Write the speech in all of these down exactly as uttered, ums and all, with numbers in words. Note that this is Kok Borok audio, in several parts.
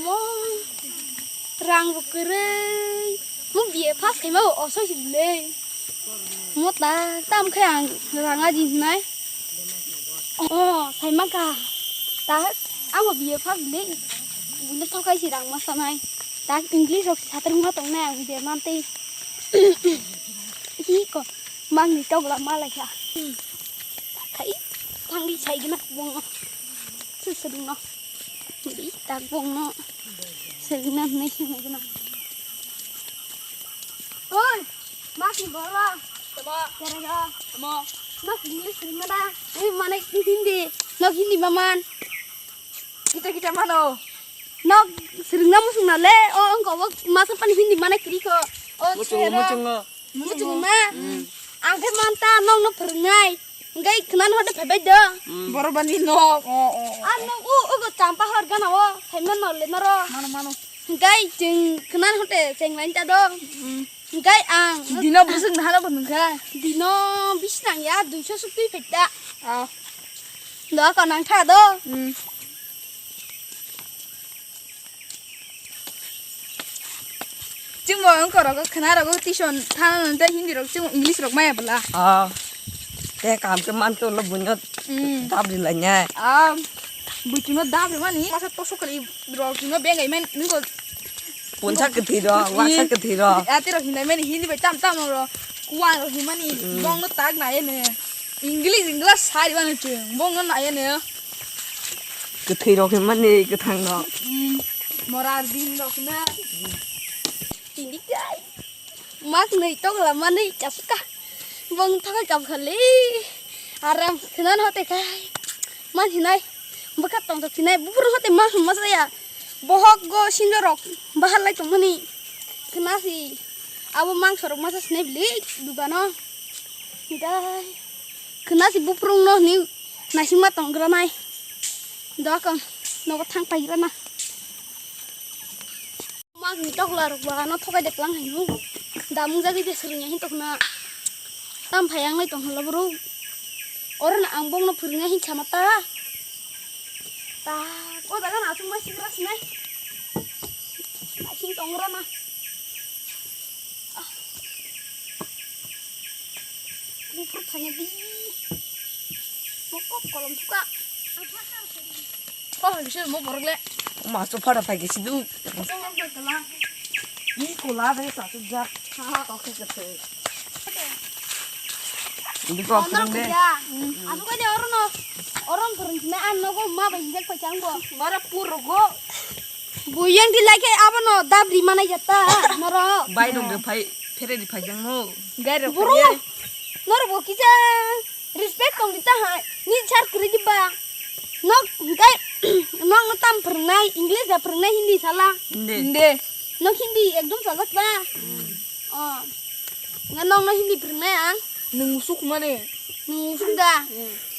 Mo rang bo kwrwi. Mo B A pass khaima bo osoi si le. Mo ta tam khai ang rang aji hinai. Oh, sai mangkha. Ta ang bo B A pass le. Bunda thokai si rang ma sanai. Ta English rok satring ma tongnai ang B A mantei. Hi ko. Mangni tokla ma lai kha. Khai thangli sai gina bong. Su su no. Di tak bong no. Sai gina nei sai gina. Oi, mas ni bora. Tama. Kere ga. Tama. Mas English ring da. Ini mana Hindi. No Hindi maman. Kita kita mano. Nok swrwngna muchungna le, o wngkha o masa phani Hindi mana kwrwi kho. O Muchungo, muchungo. Muchungo na? Mm. Ang khe manta nokno phwrwngnai. Hwnkhe khwnani hode phaibai do. Mm. Borobani nok. O, o, o. Ar nok u, ugo champa hor gana o, phaima nor le noro. Mano, mano. Hwnkhe chwng khwnani hode chenglaini ta do. Mm. Hwnkhe ang. Dino bwswk nahano bo nungkha. Dino bisi nangya, duiso suk twi phaita. Ah. Do ko nang tha do. Mm. Chwngbo wngkha rogo khwna rogo tison thana nang tei Hindi rok chwng English rok maya bwla. Ah. Te kam khe man khe ulo buino Mm. dab ri lai nai. Ah. Buchino dab ri mani masa tosok kali rok chwngno bengai man nungko. Punsa kwthwi rok, wasa kwthwi rok. Ate rok hinai mani Hindi bai tam tam rok. Kuwan rok himani Mm. bongno tak nai ne. English English sari mani chwng bongno nai ne. Kwthwi rok himani kwthang rok. Mm, morar din rok na. Tini kai. Mak nei tokla manei chapka. Bong thakai kap khali. Aram khinan hote kai. Man hinai. Baka tong tok hinai. Bupur hote ma ma saya. Bohok go sinjo rok. Bahar lai tong mani. Kena si. Abo mangso rok masa sinai bili. Dugano. Dai. Kena si bupurung no ni. Naisingma tonggra nai. Doka nogo thang paigra na. Mak ni tokla rok ba no thokai de klang hai nu. Damung jagi de swrwngya hin tokna. Tam phai ang lai tong holo bro. Oro na ang bong no phwrwngya hin sama ta. Ta ko daga na chung ma sigra sinai. Naising tongra na. Bufur thanya di. Mokok kolom suka. Oh, bisa mo borok le. Masu pada pagi sidu. Ni kola dari satu jak. Ha, kau ke kete. Ini kau Ono kerang deh. Kuya. Aku kan orang no. Orang kerang kena an no ko ma bai jak pacang bo. Bara pur go. Buyang di lagi apa no dab di mana jata. Noro. Bai dong de phai. Phere di phai jang no. Gai rok Buru. Phai. Noro bo kisa respect tong di ta hai. Ni char kri di ba. Nok gai nok no tam pernai English da pernai Hindi sala. Inde. Inde. Nok Hindi ekdom sajak ba. Oh. Nga nok no Hindi pernai ang. Nung musuk mane. Nung musuk da.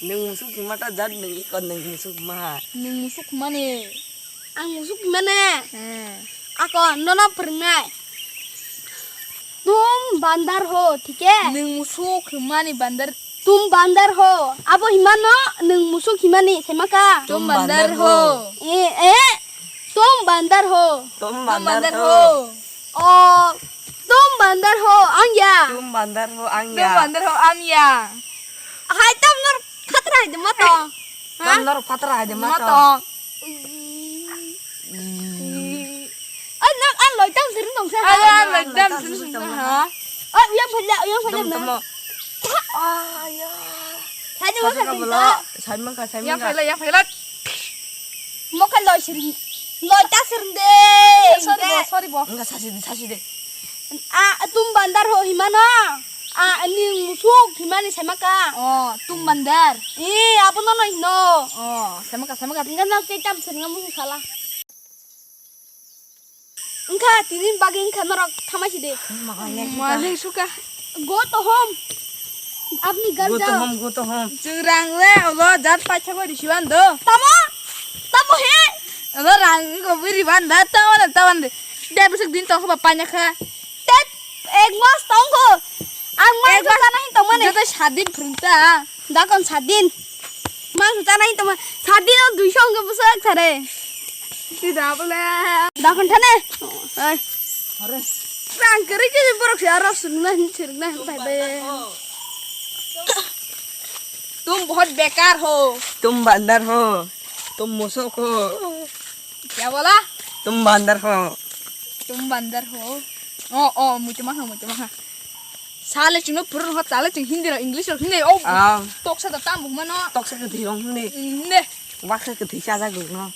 Nung musuk mata jat nung ikon nung musuk ma. Nung musuk mane. Ang musuk himane. Hmm. Ako nono pwrwngnai. Tum bandar ho, thik hai? Nwng musuk himani bandar. Tum bandar ho. Abo himano nwng musuk himani, saimaka? Tum bandar ho. Eh, eh. Tum bandar ho. Tum bandar ho. Oh, tum bandar ho, ang ya. Tum bandar ho, ang ya. Tum bandar ho, ang ya. Hai tam nor khatra hai de mato. Tam nor khatra hai de mato. Mato. Ai, nang an loi tam sir nong sa. Ai, an loi tam sir nong sa, ha? Ai, uyang phala, uyang phala na. Tamo. Ah, ya. Hai de mato. Sai mangka, sai mangka. Yang phala, yang phala. Mo kha loi sir. Loi ta sir de. Sorry bo, sorry bo. Enggak sasi de, sasi de. A, tum bandar ho himano. A, nwng musuk himani saimaka. Oh, tum bandar. Eh, abo no no hino. Oh, saimaka, saimaka. Enggak no te tam sir nang musuk sala. Wngkha tini bagwi wngkha norok thamai si de. Malik suka. Go to home. Apni ghar jao. Go to home, go to home. Chwng rang le ulo jat paithak bai risi bando. Tamo? Tamo he? Ulo rang go bui ri banda tamo na tamo de. De bwswk din tong kha ba paina kha. Tet ek mas tong kho. Ang mas jana hin tong mane. Joto sadin phwrwng ta. Dakon sadin. Mas jana hin tong mane. Sadin o duiso wngkha bwswk sare. Tidak boleh. Dah kan thane. Ai. Rang kiri kiri borok se aro sungna hin sirna hin bai bai. तुम बहुत बेकार हो। तुम बंदर हो। तुम मूसक हो। क्या बोला? तुम बंदर हो। तुम बंदर हो। ओ, ओ, मुझे महा, मुझे महा। Sale chwngno phurun hot sale chwng Hindi rok English rok hwnwi o Ah. Toksa da tamo hwnmano. Toksa kwthwi rok hwnwi. Ne. Waksa kwthwi chajak rokno.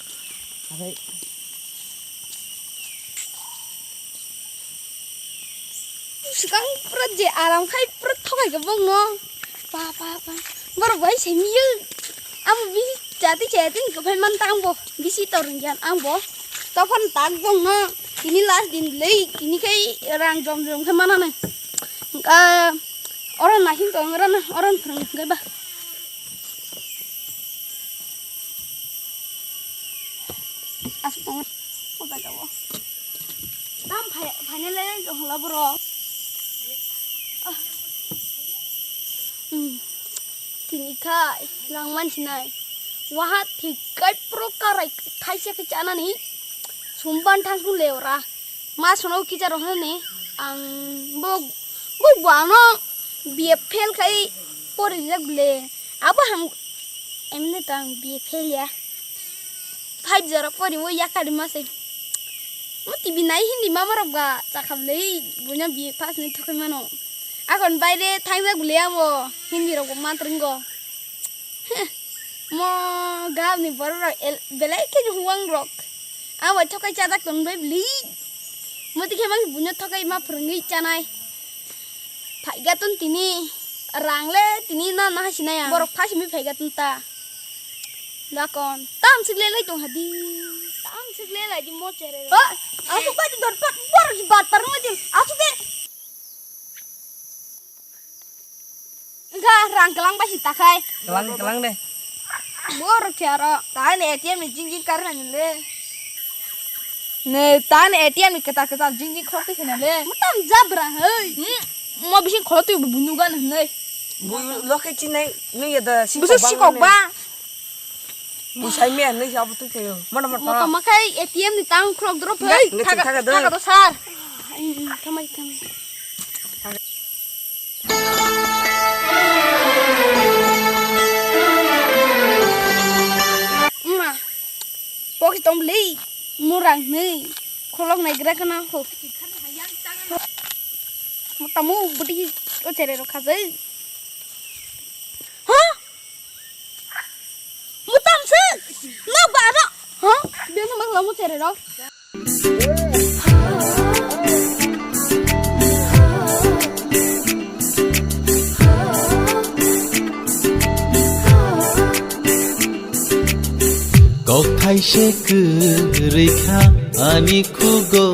Swkang pura je aram khai pura thokai ka bongno. Pa, pa, pa. Borok bai se miyo. Amo bisi chati chati ni kwphai man ta ang bo. Bisi torung jan ang bo. Tokon tak bongno. Tini last din lei. Tini khai rang jom jom khai manane. Ka oro nahin tong oro na oro phwrwng khai ba. Asuk tong. Oba jago. Tam phai phai le jong la bro. Ah. Hmm. Tini khai rang man sinai. Waha thik kai pro karai thaisa khe chanani. Sumban thang kun le ora. Ma sono kicha rohani ang bo bo bo ano B A fail khai pori jak le. Abo ham emne tang B A fail ya. Five zero pori mo yakari ma se. Mo T V nai hindi mama rok ba chakha le bunya B A pass ni thokai mano. Akon baire thangjak bwle amo Hindi rok bo mantrwngo. Mo gam ni borok rok el-, belai khe ni huwang rok. Amo thokai chajak ton bai bwle. Mo tikhe mang bunya thokai ma phwrwngwi chanai. Phaiga ton tini rang le tini na na sinaya. Borok phasimi phaiga ton ta. Dakon tam sik le lai tong hadi. Tam sik le lai di mo chere. Ha, aku ba di dor pat borok bat par mo di. Aku de. Enggak, rang kelang pasti takai. Kelang, kelang deh. Borok charo. Tahan A T M ni jing jing karna ni le. Ne, tahan A T M ni keta keta jing jing khok kisa na le. Mutam jabra hei. Hmm, mo bising kholo tu bunugan hei. Bu loke chinai nung ya da si. Busu si kok ba. Bu sai me nung ya bu tu ke. Mana mana. Mo tama kai A T M ni tang khok drop hei. Nge thaga, thaga do. Thaga do sar. Ai, tama tama. Ma, poki tom lei, murang nei, kholok nai gra kana ho. Mo tamu buti o chere ro khajai. Ha? Mo tam se? No ba no. Ha? Be no mang la mo chere ro. Kok thaise kwrwi kha ani khugo.